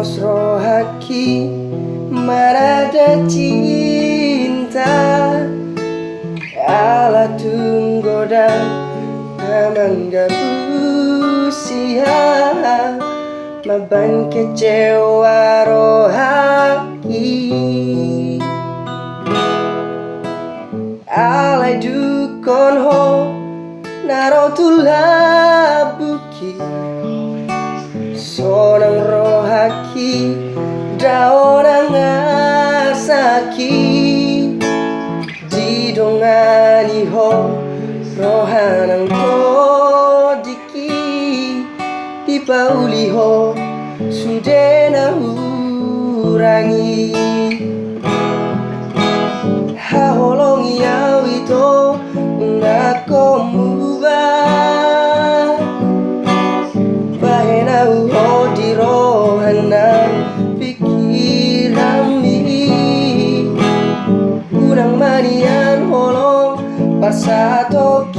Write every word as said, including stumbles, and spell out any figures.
Rohangki mananda cinta, ala tung godang na manggabusi ha, mambahen kecewa rohangki. Alai dungkon ho na ro tu lambungki, sonang rohangki, dao nang asangki. Didongani ho roha nang tondingki, dipauli ho sude na hurang i. Haholongi au ito, nangkon muba. Bahen au ho di roha nang pingkiranmi. Unang manian holong pasahaton